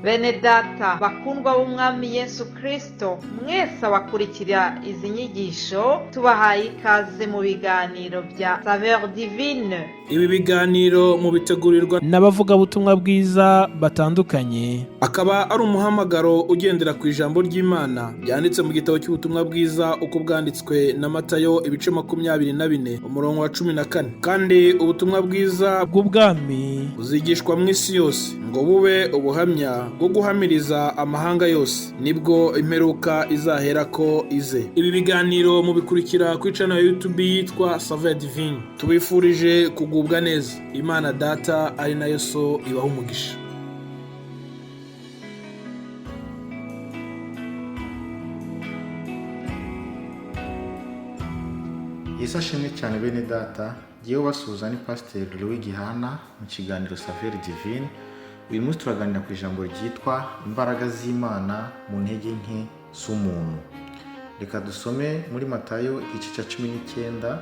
Bene data bakundwa b'Umwami Yesu Kristo, mwese abakurikira izi nyigisho, tubahaye ikaze mu biganiro bya Saveur Divine. Ibi biganiro mubitegurirwa n'abavugabutumwa bwiza batandukanye, akaba ari umuhamagaro ugendera ku ijambo ry'Imana ryanditse mu gitabo cy'ubutumwa bwiza uko bwanditswe na Matayo, ibice 24, umurongo wa 14. Kandi ubutumwa bwiza bw'ubwami buzigishwa mu isi yose ngo bube ubuhamya bwo guhamiriza amahanga yose, nibwo imperuka izaherako ize. Ibi biganiro mubikurikira kuri channel ya YouTube yitwa Saveur Divine. Tubifurije kugubwa neza. Imana Data ari nayo So ibaha umugisha. Yesu ashimwe cyane, bene data. Ngewe ubasuhuza ni Pasiteri Louis Gihana mu kiganiro Saveur Divine. Uyu munsi turaganira ku ijambo ryitwa imbaraga z'Imana mu ntege nke z'umuntu. Reka dusome muri Matayo igice cya 19,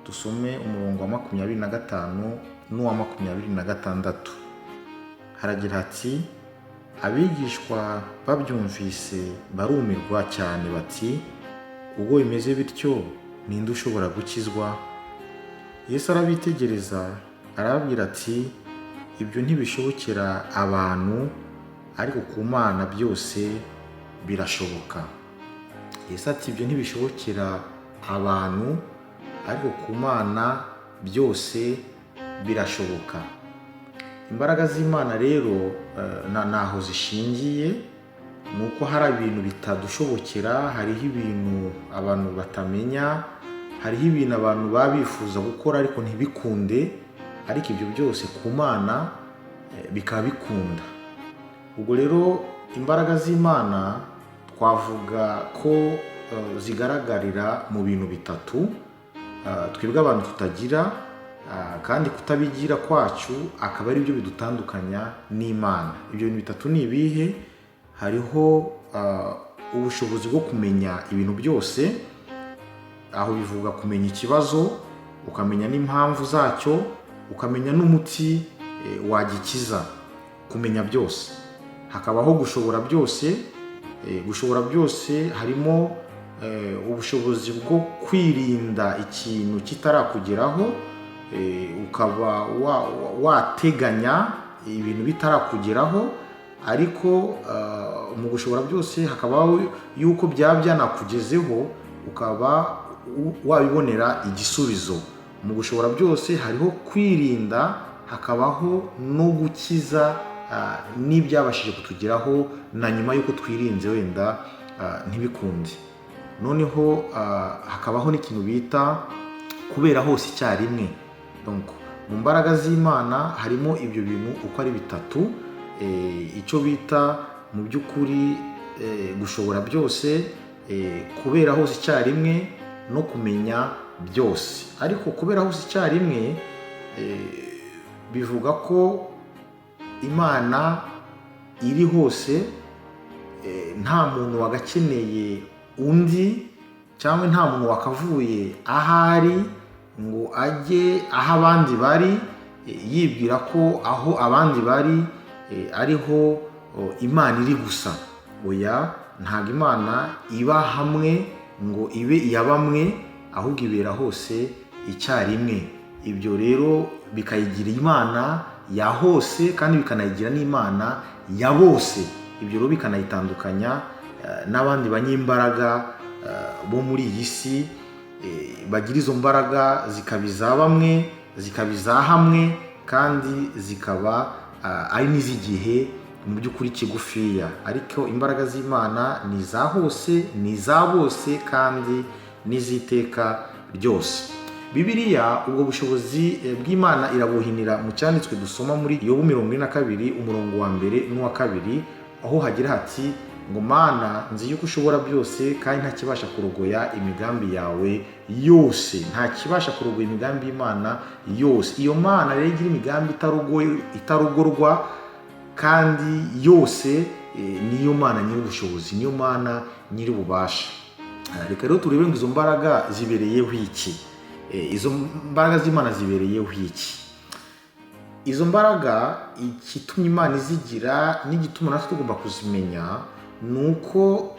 dusome umurongo wa 25 n'uwa 26. Haragira hati: "Abigishwa babyumvise barumirwa cyane, bati: 'Ubwo bimeze bityo, ninde ushobora gukizwa?' Yesu arabitegereza, arababwira ati: 'Ibyo ntibishobokera abantu, ariko ku Mana byose birashoboka.'" Yesu ati: "Ibyo ntibishobokera abantu, ariko ku Mana byose birashoboka." Imbaraga z'Imana rero ntaho zishingiye ni uko hari ibintu bitadushobokera, hariho ibintu abantu batamenya, hariho ibintu abantu baba bifuza gukora ariko ntibikunde, ariko ibyo byose ku Mana bikaba bikunda. Ubwo rero imbaraga z'Imana twavuga ko zigaragarira mu bintu bitatu twebwe abantu tutagira, kandi kutabigira kwacu akaba ari byo bidutandukanya n'Imana. Ibyo bintu bitatu ni ibihe? Hariho ubushobozi bwo kumenya ibintu byose. Aho bivuga kumenya ikibazo, ukamenya n'impamvu zacyo, ukamenya n'umuti wagikiza. Kumenya byose. Hakabaho gushobora byose. Gushobora byose harimo ubushobozi bwo kwirinda ikintu kitarakugeraho, ukaba wateganya ibintu bitarakugeraho. Ariko mu gushobora byose hakabaho yuko byaba byanakugezeho, ukaba wabibonera igisubizo. Mu gushobora byose hariho kwirinda, hakabaho no gukiza n'ibyabashije kutugeraho na nyuma y'uko twirinze wenda ntibikunde. Noneho hakabaho n'ikintu bita kubera hose icyarimwe. Donc, mu mbaraga z'Imana harimo ibyo bintu uko ari bitatu: icyo bita mu by'ukuri gushobora byose, kubera hose icyarimwe no kumenya byose. Ariko kubera hose icyarimwe bivuga ko Imana iri hose, nta muntu wagakeneye undi, cyangwa nta muntu wakavuye ahari ngo ajye aho abandi bari, yibwira ko aho abandi bari ariho Imana iri gusa. Oya, ntabwo Imana iba hamwe ngo ibe iya bamwe, ahubwo ibera hose icyarimwe. Ibyo rero bikayigira Imana ya hose, kandi bikanayigira n'Imana ya bose. Ibyo rero bikanayitandukanya n'abandi banyembaraga bo muri iyi si, bagira izo mbaraga zikaba iza bamwe, zikaba iza hamwe, kandi zikaba ari n'iz'igihe mu by'ukuri kigufiya. Ariko imbaraga z'Imana ni iza hose, ni iza bose, kandi n'iz'iteka ryose. Bibiliya ubwo bushobozi bw'Imana irabuhinira mu cyanditswe dusoma muri Yobu 42, umurongo wa mbere n'uwa kabiri, aho hagira hati ngo: "Mana, nzi yuko ushobora byose, kandi nta kibasha kurogoya imigambi yawe yose." Nta kibasha kurogoya imigambi y'Imana yose. Iyo Mana rero igira imigambi itarogorwa kandi yose, niyo Mana nyir'ubushobozi, niyo Mana nyir'ububasha. Reka rero turebe ngo izo mbaraga zibereyeho iki? Izo mbaraga z'Imana zibereyeho iki? Izo mbaraga, igitumye Imana izigira n'igituma natwe tugomba kuzimenya, ni uko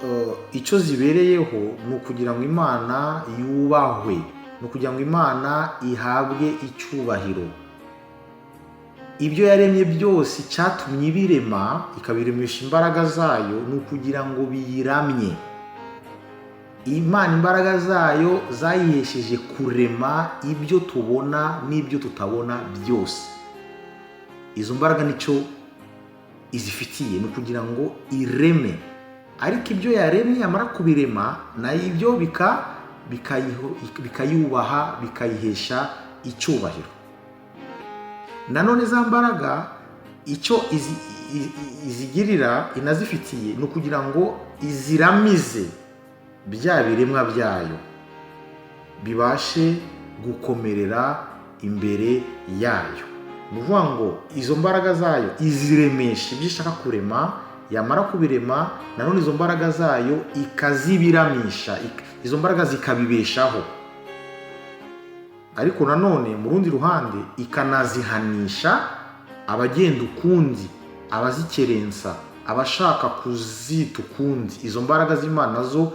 icyo zibereyeho ni ukugira ngo Imana yubahwe, ni ukugira ngo Imana ihabwe icyubahiro. Ibyo yaremye byose, icyatumye ibirema ikabiremesha imbaraga zayo, ni ukugira ngo biyiramye Imana. Imbaraga zayo zayihesheje kurema ibyo tubona n'ibyo tutabona byose. Izo mbaraga nicyo izifitiye, ni ukugira ngo ireme. Ariko ibyo yaremye, yamara kubirema, nayo ibyo bikayubaha, bikayihesha icyubahiro. Nanone za mbaraga, icyo izigirira, inazifitiye, ni ukugira ngo iziramize bya biremwa byayo, bibashe gukomerera imbere yayo. Ni ukuvuga ngo izo mbaraga zayo iziremesha ibyo ishaka kurema, yamara kubirema, nanone izo mbaraga zayo ikazibiramisha, izo mbaraga zikabibeshaho. Ariko nanone mu rundi ruhande ikanazihanisha abagenda ukundi, abazikerensa, abashaka kuzita ukundi. Izo mbaraga z'Imana nazo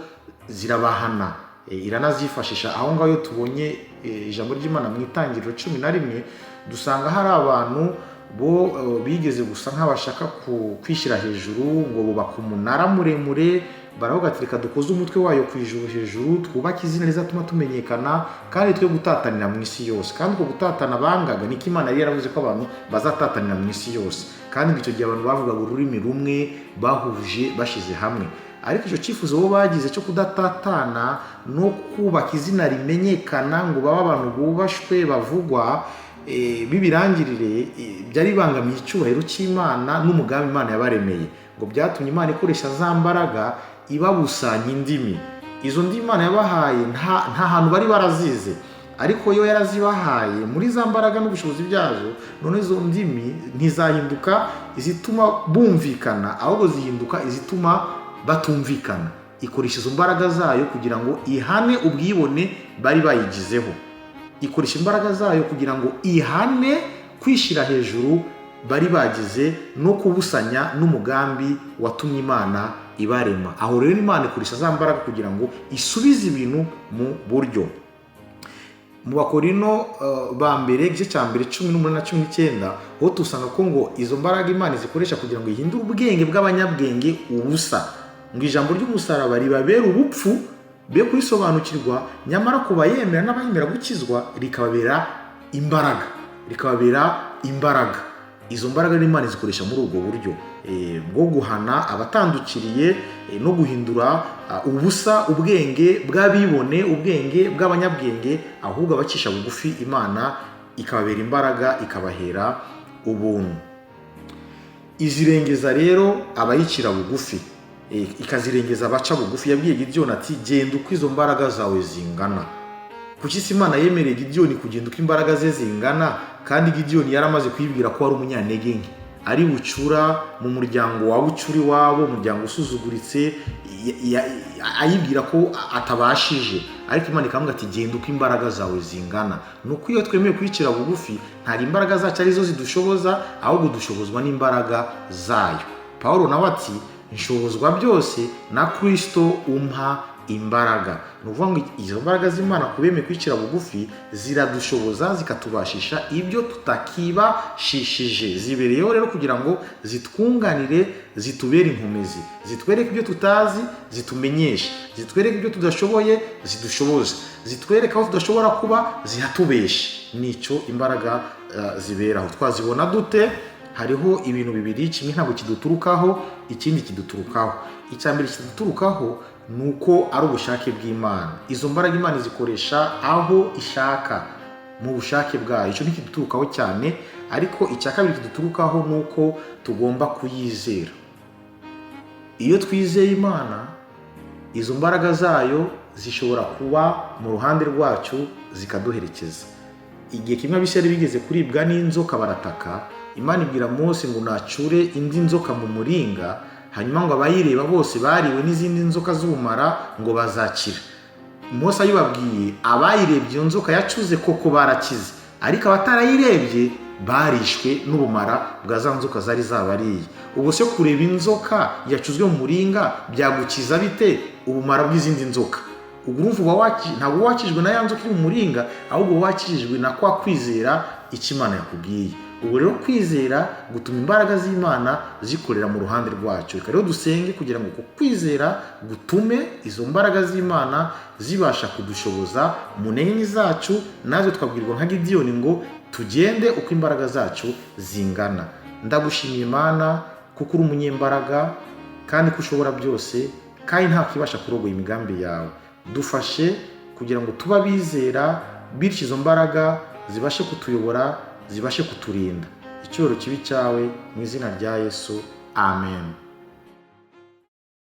zirabahana, iranazifashisha. Aho ngaho iyo tubonye ijambo ry'Imana mu Itangiriro 11, dusanga hari abantu bo bigeze gusa nk'abashaka kwishyira hejuru, ngo bubaka umunara muremure, baravuga ati: "Reka dukoze umutwe wayo ku ijuru hejuru, twubake izina rizatuma tumenyekana kandi twe gutatanira mu isi yose." Kandi uko gutatana bangaga niko Imana yari yaravuze ko abantu bazatatanira mu isi yose. Kandi ngo icyo gihe abantu bavugaga ururimi rumwe, bahuje, bashyize hamwe. Ariko icyo cyifuzo bo bagize cyo kudatatana no kubaka izina rimenyekana, ngo babe abantu bubashwe, bavugwa, bibirangirire, byari bibangamiye icyubahiro cy'Imana n'umugambi Imana yabaremeye. Ngo byatumye Imana ikoresha za mbaraga, ibabusanya indimi. Izo ndimi Imana yabahaye nta hantu bari barazize, ariko yo yarazibahaye muri za mbaraga n'ubushobozi byazo. None izo ndimi ntizahinduka izituma bumvikana, ahubwo zihinduka izituma batumvikana. Ikoresha izo mbaraga zayo kugira ngo ihane ubwibone bari bayigizeho, ikoresha imbaraga zayo kugira ngo ihane kwishyira hejuru bari bagize no kubusanya n'umugambi watumye Imana ibarema. Aho rero Imana ikoresha za mbaraga kugira ngo isubize ibintu mu buryo. Mu Bakorino ba mbere, igice cya mbere, 18 na 19, aho dusanga ko ngo izo mbaraga Imana izikoresha kugira ngo ihindure ubwenge bw'abanyabwenge ubusa, ngo ijambo ry'umusaraba ribabere ubupfu be kurisobanukirwa, nyamara ku bayemera n'abayemera gukizwa rikababera imbaraga, rikababera imbaraga. Izo mbaraga n'Imana izikoresha muri ubwo buryo bwo guhana abatandukiriye, no guhindura ubusa ubwenge bw'abibone, ubwenge bw'abanyabwenge, ahubwo abacisha bugufi Imana ikababera imbaraga, ikabahera ubuntu. Izirengeza rero abayicira bugufi, ikazirengeza abaca bugufi. Yabwiye Gidiyoni ati: "Genda uko izo mbaraga zawe zingana." Kuki se Imana yemereye Gidiyoni kugenda uko imbaraga ze zingana, kandi Gidiyoni yaramaze kuyibwira ko ari umunyantege nke, ari bucura mu muryango wa bucura iwabo, umuryango usuzuguritse, ayibwira ko atabashije? Ariko Imana ikamubwira ati: "Genda uko imbaraga zawe zingana." Ni uko iyo twemeye kwicira bugufi, ntabwo imbaraga zacu arizo zidushoboza, ahubwo dushobozwa n'imbaraga zayo. Paul nawe ati: "Nshobozwa byose na Kristo umpa imbaraga." Ni ukuvuga ngo izo mbaraga z'Imana ku bemeye kwicira bugufi ziradushoboza, zikatubashisha ibyo tutakibashishije. Zibereyeho rero kugira ngo zitwunganire, zitubere inkomezi, zitwereke ibyo tutazi, zitumenyeshe, zitwereke ibyo tudashoboye, zidushoboze, zitwereke aho tudashobora kuba, zihatubeshe. Nicyo imbaraga ziberaho. Twazibona dute? Hariho ibintu bibiri: kimwe ntabwo kiduturukaho, ikindi kiduturukaho. Icya mbere kiduturukaho ni uko ari ubushake bw'Imana. Izo mbaraga Imana izikoresha aho ishaka mu bushake bwayo, icyo ntikiduturukaho cyane. Ariko icya kabiri kiduturukaho ni uko tugomba kuyizera. Iyo twizeye Imana, izo mbaraga zayo zishobora kuba mu ruhande rwacu, zikaduherekeza. Igihe kimwe Abisirayeli bigeze kuribwa n'inzoka, barataka. Imana ibwira Mose ngo nacure indi nzoka mu muringa, hanyuma ngo abayireba bose bariwe n'izindi nzoka z'ubumara ngo bazakira. Mose ayibabwiye, abayirebye iyo nzoka yacuze koko barakize, ariko abatarayirebye Barishwe n'ubumara bwa za nzoka zari zabariye. Ubwo se kureba inzoka yacuzwe mu muringa byagukiza bite ubumara bw'izindi nzoka? Ubwo urumva ntabwo uba wakijwe na ya nzoka iri mu muringa, ahubwo uba wakijijwe na kwa kwizera icyo Imana yakubwiye. Ubwo rero kwizera gutuma imbaraga z'Imana zikorera mu ruhande rwacyo. Reka rero dusenge kugira ngo uko kwizera gutume izo mbaraga z'Imana zibasha kudushoboza mu ntege zacu, natwe twabwirwa nka Gidiyoni ngo tugende uko imbaraga zacu zingana. Ndagushimiye Imana kuko uri umunyembaraga kandi ko ushobora byose, kandi nta kibasha kurogoya imigambi yawe. Dufashe kugira ngo tube abizera, bityo izo mbaraga zibashe kutuyobora, zibashe kuturinda icyubahiro kibi cyawe, mu izina rya Yesu, amen.